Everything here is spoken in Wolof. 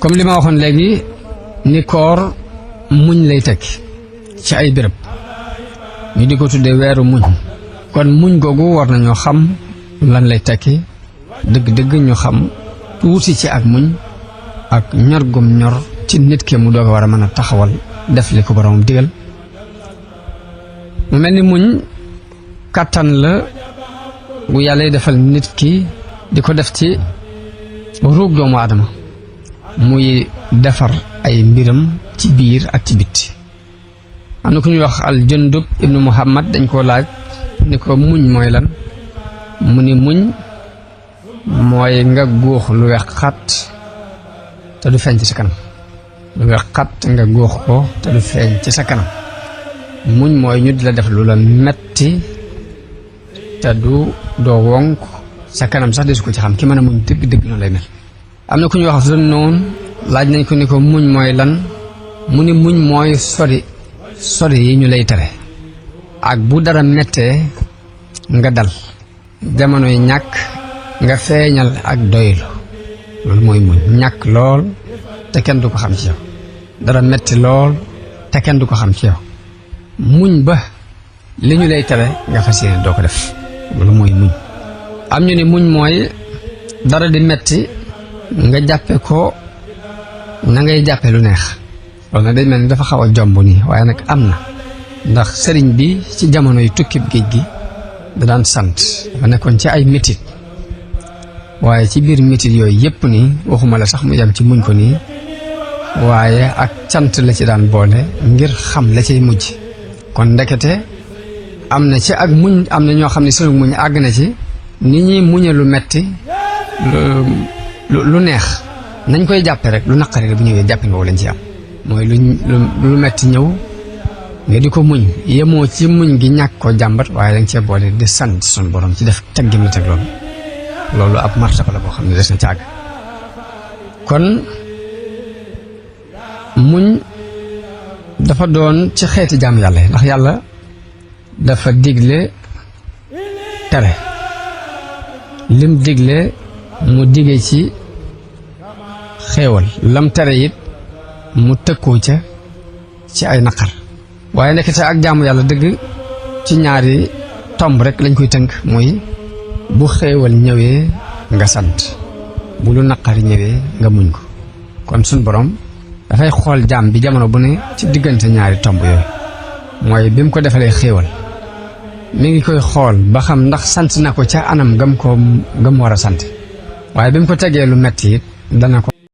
comme li ma waxoon léegi ni koor muñ lay tekki ci ay béréb ñu di ko tuddee weeru muñ kon muñ googu war nañoo xam lan lay tekki dëgg-dëgg ñu xam tuuti ci ak muñ ak ñor gum ñor ci nit ki mu doog a war a mën a taxawal def li ko boroomam digal mu mel ni muñ kàttan la bu yàlla defal nit ki di ko def ci ruug doomu aadama muy defar ay mbiram ci biir ak ci bitti am na ku ñuy wax al Jundub ibnu Muhammad dañ koo laaj ni ko muñ mooy lan mu ni muñ mooy nga góox lu weex xat te du feeñ ci sa kanam lu weex xat nga góox ko te du feeñ ci sa kanam muñ mooy ñu di la def lu la metti te doo wonk sa kanam sax desu ko ci xam ki mën a muñ dëgg-dëgg noonu lay mel am na ku ñuy wax Zunnun laaj nañ ko ni ko muñ mooy lan mu ni muñ mooy sori yi ñu lay tere ak bu dara mettee nga dal jamonoy ñàkk nga feeñal ak doylu loolu mooy muñ ñàkk lool te kenn du ko xam ci yow dara metti lool te kenn du ko xam ci yow muñ ba li ñu lay tere nga fas yéene doo ko def loolu mooy muñ am ñu ni muñ mooy dara di metti nga jàppe ko na ngay jàppe lu neex loolu nag day mel ni dafa xaw a jomb nii waaye nag am na ndax sëriñ bi ci jamono yu tukkib géej gi da daan sant dafa nekkoon ci ay métit waaye ci biir métit yooyu yépp nii waxuma la sax mu yem ci muñ ko nii waaye ak cant la ci daan boole ngir xam la cay mujj kon ndekete am na ci ak muñ am na ñoo xam ne sunu muñ àgg na ci ni ñuy muñe lu metti lu neex nañ koy jàppe rek lu naqari la bu ñëwee jàppin boobu lañ ci am mooy lu metti ñëw nga di ko muñ yemoo ci muñ gi ñàkk ko jàmbat waaye dañ cee boole di sant sunu borom ci def teggim la teg loolu ab martaba la boo xam ne des na ci àgg kon muñ dafa doon ci xeeti jaam yàlla ndax yàlla dafa digle tere lim digle mu dige ci xéewal lam tere it mu tëkkoo ca ci ay naqar waaye nekkite ak jaamu yàlla dëgg ci ñaari tomb rek lañ koy tënk muy bu xéewal ñëwee nga sant bu lu naqari ñëwee nga muñ ko kon suñ borom dafay xool jaam bi jamono bu ne ci diggante ñaari tomb yooyu mooy bi mu ko defalee xéewal mi ngi koy xool ba xam ndax sant na ko ca anam gam war a sant waaye bi mu ko tegee lu metti it dana ko